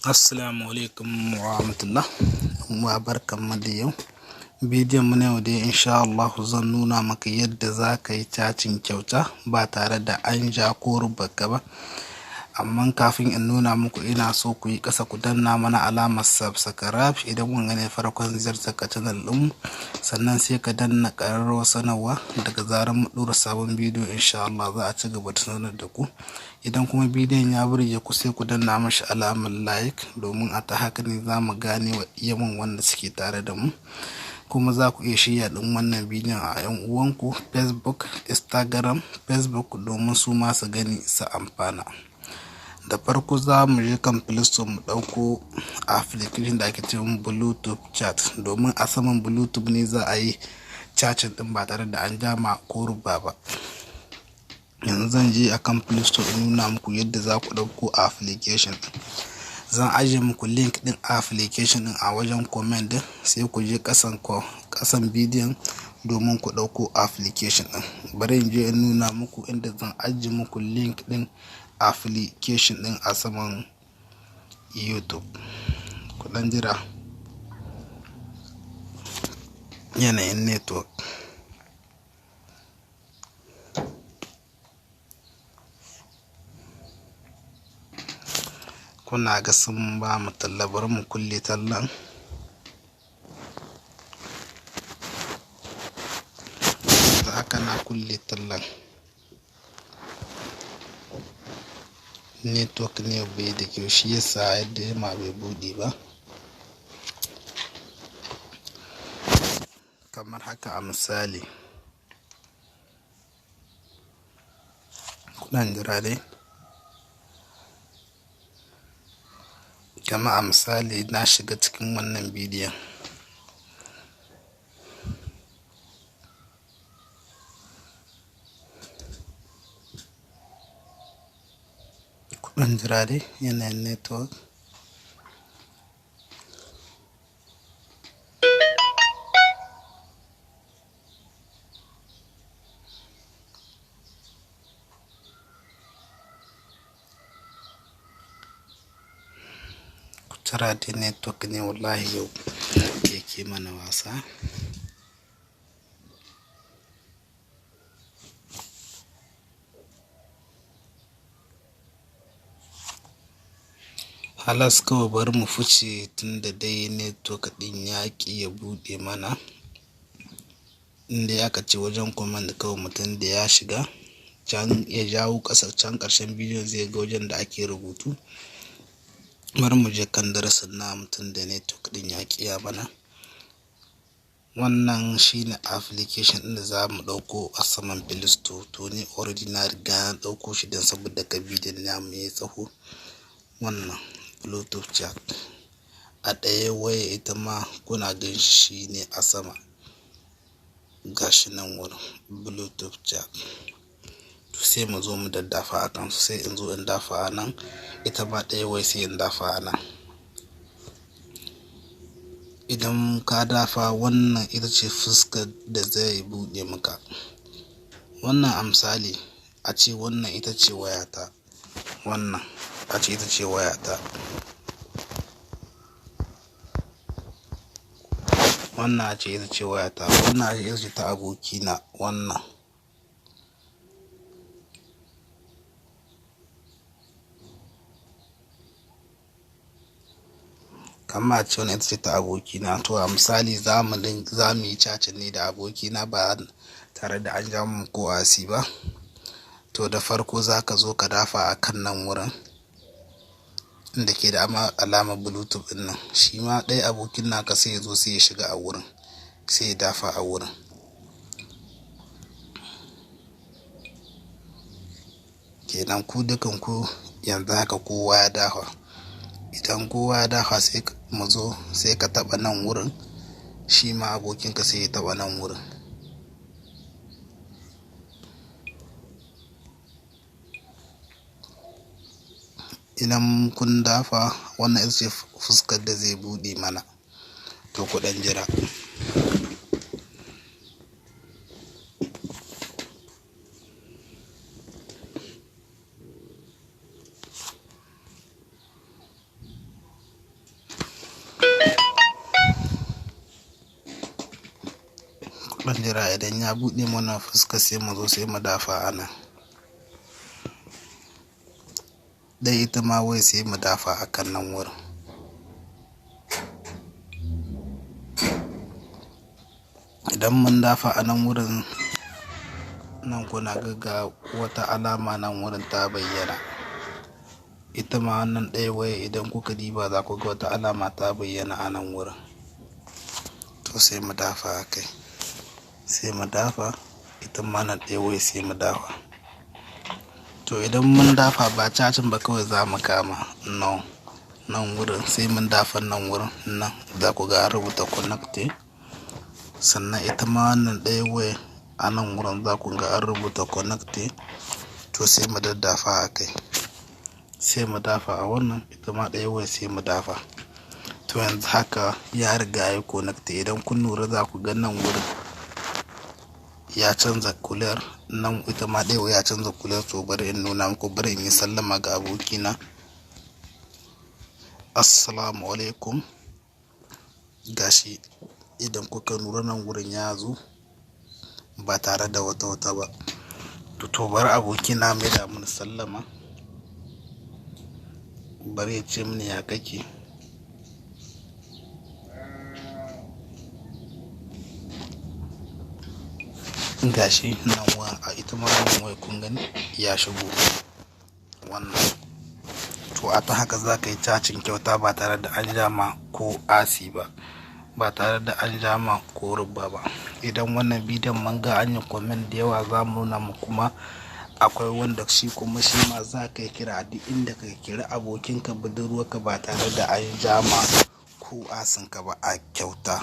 Assalamu alaikum wa rahmatullah. Wa barkanmu da yau. Bidiyon mu na yau dai insha Allah zan nuna maka yadda za ka yi cacin kyauta ba tare da an ja ko rubarka ba. Amma kafin in nuna muku, ina so ku yi ƙasa ku danna mana alamar subscribe idan kun gane farkon ziyartar ka channel ɗinmu. Sannan sai ka danna ƙararrawar sanarwa, daga zarar mu ɗora sabon bidiyo insha Allah za a ci gaba da sanar da ku. Idan kuma bidiyon ya burge ku, sai ku danna mashi alamar like, domin a ta haka ne za mu gane yawan wanda suke tare da mu. Kuma za ku iya shirya ɗin wannan bidiyon a 'yan uwanku Facebook, Instagram, Facebook, domin su ma su gani su amfana. Da farko za mu je kan Play Store mu ɗauko application da ake cewa Bluetooth chat, domin a saman Bluetooth ne za a yi chatting ɗin ba tare da an jama ko ruba ba. Yanzu zan je akan Play Store in nuna muku yadda za ku ɗauko application ɗin. Zan ajiye muku link ɗin application ɗin a wajen comment ɗin, sai ku je ƙasan bidiyon domin ku ɗauko application ɗin. Bari in je in nuna muku inda zan ajiye muku link ɗin application ɗin a saman YouTube. Ku ɗan jira, yanayin network. Kuna ga sun ba mu talla, bari mu kulle tallan. Yanzu haka na kulle tallan. Network ne bai da kyau, shi yasa yadda ma bai buɗe ba. Kamar haka a misali. Ku ɗan jira dai. Kama a misali na shiga cikin wannan bidiyon. Ku ɗan jira dai, yanayin network. Ku jira dai, network ne wallahi yau yake mana wasa. Halas, kawai bari mu fice tunda dai network ɗin ya ƙi ya buɗe mana. Inda aka ce wajen comment, kawai mutum da ya shiga can ya jawo ƙasa can ƙarshen bidiyon zai ga wajen da ake rubutu. Bari mu je kan darasin namu tunda network ɗin ya ƙi ya mana. Wannan shine application ɗin da za mu ɗauko a saman Play Store. To, ni already na riga na ɗauko shi don saboda ka bidiyon namu yayi tsaho. Wannan Bluetooth chat a ɗaya waya ita ma kuna gan shi ne a sama. Gashi nan wurin Bluetooth chat. To, sai mu zo mu daddafa a kansu, sai in zo in dafa a nan, ita ma ɗaya waya sai in dafa a nan. Idan ka dafa, wannan ita ce fuskar da zai buɗe maka. Wannan a misali a ce wannan ita ce wayata. Wannan a ce ita ce wayata. Wannan a ce ita ce wayata. Wannan a ce ita ce ta abokina wannan. Kamar a ce wannan ita ce ta abokina. To, a misali za mu yi chatting ne da abokina ba tare da an ja mu ko asi ba. To, da farko za ka zo ka dafa a kan nan wurin inda ke da alamar Bluetooth ɗin nan. Shi ma ɗaya abokin naka sai ya zo, sai ya shiga a wurin, sai ya dafa a wurin. Kenan ku dukanku yanzu haka kowa ya dafa. Idan kowa ya dafa, sai mu zo sai ka taɓa nan wurin, shi ma abokinka sai ya taɓa nan wurin. Idan kun dafa, wannan ita ce fuskar da zai buɗe mana. To, ku ɗan jira. Ɗan jira idan ya buɗe mana fuska sai mu zo sai mu dafa a nan. Ɗaya ita ma wai sai mu dafa a kan nan wurin. Idan mun dafa a nan wurin, nan kuna ga wata alama nan wurin ta bayyana. Ita ma wannan ɗaya waya idan kuka diba za ku ga wata alama ta bayyana a nan wurin. To sai mu dafa a kai. Sai mu dafa, ita ma nan ɗaya waya sai mu dafa. To idan mun dafa ba cacin ba kawai za mu kama. No, nan wurin sai mun dafa nan wurin nan za ku ga an rubuta connect. Sannan ita ma wannan ɗaya waya a nan wurin za ku ga an rubuta connect. To sai mu daddafa a kai. Sai mu dafa a wannan, ita ma ɗaya waya sai mu dafa. To yanzu haka ya riga ya connect. Idan kun lura za ku ga nan wurin ya canza kular. Nan ita ma ɗaya waya ya canza kular. To bari in nuna muku, bari in yi sallama ga abokina. Assalamu alaikum. Gashi idan kuka lura nan wurin ya zo ba tare da wata wata ba. To bari abokina mai da mun sallama. Bari ya ce mini ya kake. Gashi nan wurin a ita ma wannan waya kun gani ya shigo wannan. To a ta haka za ka yi cacin kyauta ba tare da an ja ma ko asi ba, ba tare da an ja ma ko rubba ba. Idan wannan bidiyon mun ga an yi comment da yawa za mu nuna muku kuma akwai wanda shi kuma shi ma za ka yi kira a duk inda ka kira abokinka budurwarka ba tare da an ja ma ko asinka ba a kyauta.